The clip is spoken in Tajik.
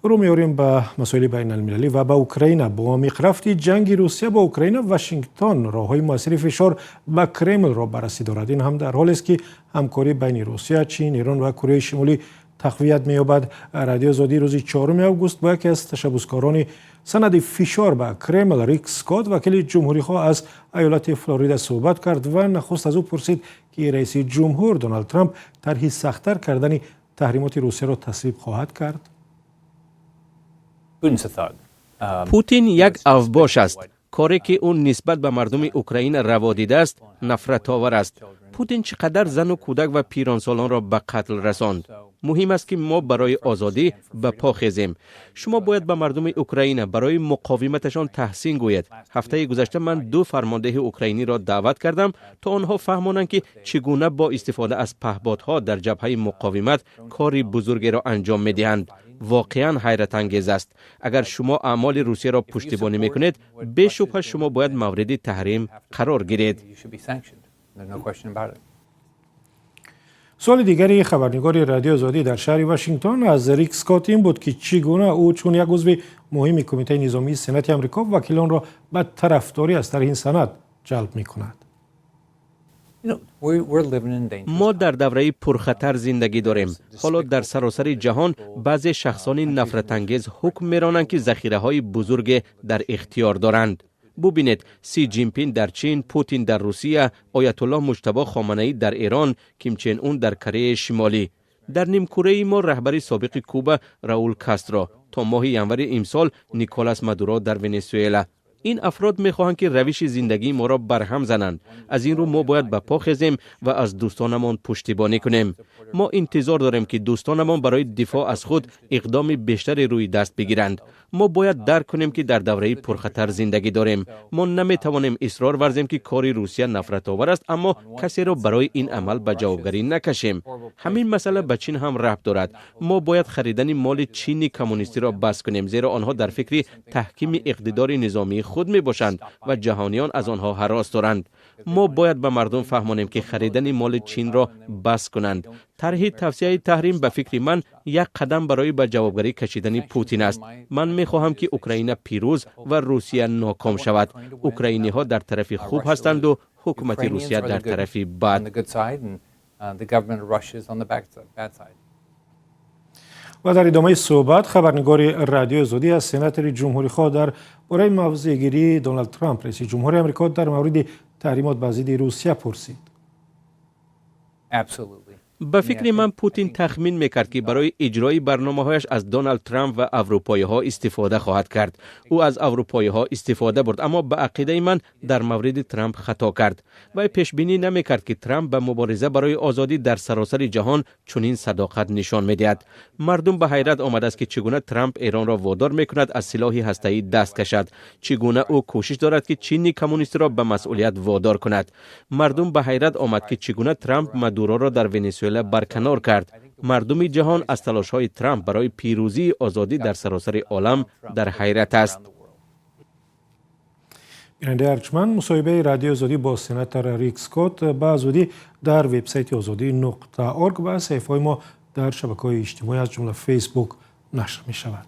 Рӯ меорем ба масоили байналмилалӣ ва ба Украина. Бо амиқрафти ҷанги Русия бо Украина, Вашингтон роҳҳои муассири фишор ба Кремлро баррасӣ дорад. Ин ҳам дар ҳолест, ки ҳамкорӣ байни Русия, Чин, Эрон ва Кореяи Шимолӣ тақвият меёбад. Радиои Озодӣ рӯзи 4 август бо яке аз ташаббускорони санади фишор ба Кремл, Рик Скотт, вакили ҷумҳурихоҳ аз иёлати Флорида, суҳбат кард ва нахуст аз ӯ пурсид, ки раиси ҷумҳур Доналд Трамп тарҳи сахттар кардани таҳримоти Русияро тасвиб хоҳад кард. Путин як авбош аст. Коре, ки ӯ нисбат ба мардуми Украина раво дидааст, нафратовар аст. Путин чӣ қадар зану кӯдак ва пиронсолонро ба қатл расонд. Муҳим аст, ки мо барои озодӣ ба по хезем. Шумо бояд ба мардуми Украина барои муқовиматашон таҳсин гӯед. Ҳафтаи гузашта ман ду фармондеҳи украиниро даъват кардам, то онҳо фаҳмонанд, ки чӣ гуна бо истифода аз паҳбодҳо дар ҷабҳаи муқовимат кори бузургеро анҷом медиҳанд. Воқеан ҳайратангез аст. Агар шумо аъмоли Русияро пуштибонӣ мекунед, бешубҳа шумо бояд мавриди таҳрим қарор гиред. Суоли дигари хабарнигори Радиои Озодӣ дар шаҳри Вашингтон аз Рик Скотт ин буд, ки чӣ гуна ӯ чун як узви муҳими Кумитаи низомии Сенати Амрико вакилонро ба тарафдорӣ аз тарҳи ин санад ҷалб мекунад. Мо дар давраи пурхатар зиндагӣ дорем. Ҳоло дар саросари ҷаҳон баъзе шахсони нафратангез ҳукм меронанд, ки захираҳои бузурге дар ихтиёр доранд. Бубинед: Си Ҷинпин дар Чин, Путин дар Русия, Оятуллоҳ Муҷтабо Хоманаӣ дар Эрон, Ким Чен Ун дар Кореяи Шимолӣ. Дар нимкураи мо раҳбари собиқи Куба Раул Кастро, то моҳи январи имсол Николас Мадуро дар Венесуэла. Ин афрод мехоҳанд, ки равиши зиндагии моро барҳам зананд. Аз ин рӯ мо бояд ба по хезем ва аз дӯстонамон пуштибонӣ кунем. Мо интизор дорем, ки дӯстонамон барои дифоъ аз худ иқдоми бештаре рӯи даст бигиранд. Мо бояд дарк кунем, ки дар давраи пурхатар зиндагӣ дорем. Мо наметавонем исрор варзем, ки кори Русия нафратовар аст, аммо касеро барои ин амал ба ҷавобгарӣ накашем. Ҳамин масъала ба Чин ҳам рабт дорад. Мо бояд харидани моли Чини коммунистиро бас кунем, зеро онҳо дар фикри таҳкими иқтидори низомии худ мебошанд ва ҷаҳониён аз онҳо ҳарос доранд. Мо бояд ба мардум фаҳмонем, ки харидани моли Чинро бас кунанд. Тарҳи тавсияи таҳрим, ба фикри ман, як қадам барои ба ҷавобгарӣ кашидани Путин аст. Ман мехоҳам, ки Украина пирӯз ва Русия ноком шавад. Украиниҳо дар тарафи хуб ҳастанду ҳукумати Русия дар тарафи бад. Ва дар идомаи суҳбат хабарнигори Радиои Озодӣ аз сенатори ҷумҳурихоҳ дар бораи мавзеъгирии Доналд Трамп, раиси ҷумҳури Амрико, дар мавриди таҳримот ба зидди Русия пурсид. Ба фикри ман, Путин тахмин мекард, ки барои иҷрои барномаҳояш аз Доналд Трамп ва аврупоиҳо истифода хоҳад кард. Ӯ аз аврупоиҳо истифода бурд, аммо ба ақидаи ман дар мавриди Трамп хато кард. Вай пешбинӣ намекард, ки Трамп ба мубориза барои озодӣ дар саросари ҷаҳон чунин садоқат нишон медиҳад. Мардум ба ҳайрат омадааст, ки чӣ гуна Трамп Эронро водор мекунад аз силоҳи ҳастаӣ даст кашад, чӣ гуна ӯ кӯшиш дорад, ки Чини коммунистиро ба масъулият водор кунад. Мардум ба ҳайрат омад, ки чӣ гуна Трамп Мадуроро дар Венесуэла барканор кард. Мардуми ҷаҳон аз талошҳои Трамп барои пирӯзии озодӣ дар саросари олам дар ҳайрат аст. Бинандаи арҷманд, мусоҳибаи Радиои Озодӣ бо сенатор Рик Скотт ба зудӣ дар вебсайти озодӣ.орг ва саҳифаҳои мо дар шабакаҳои иҷтимоӣ, аз ҷумла Фейсбук, нашр мешавад.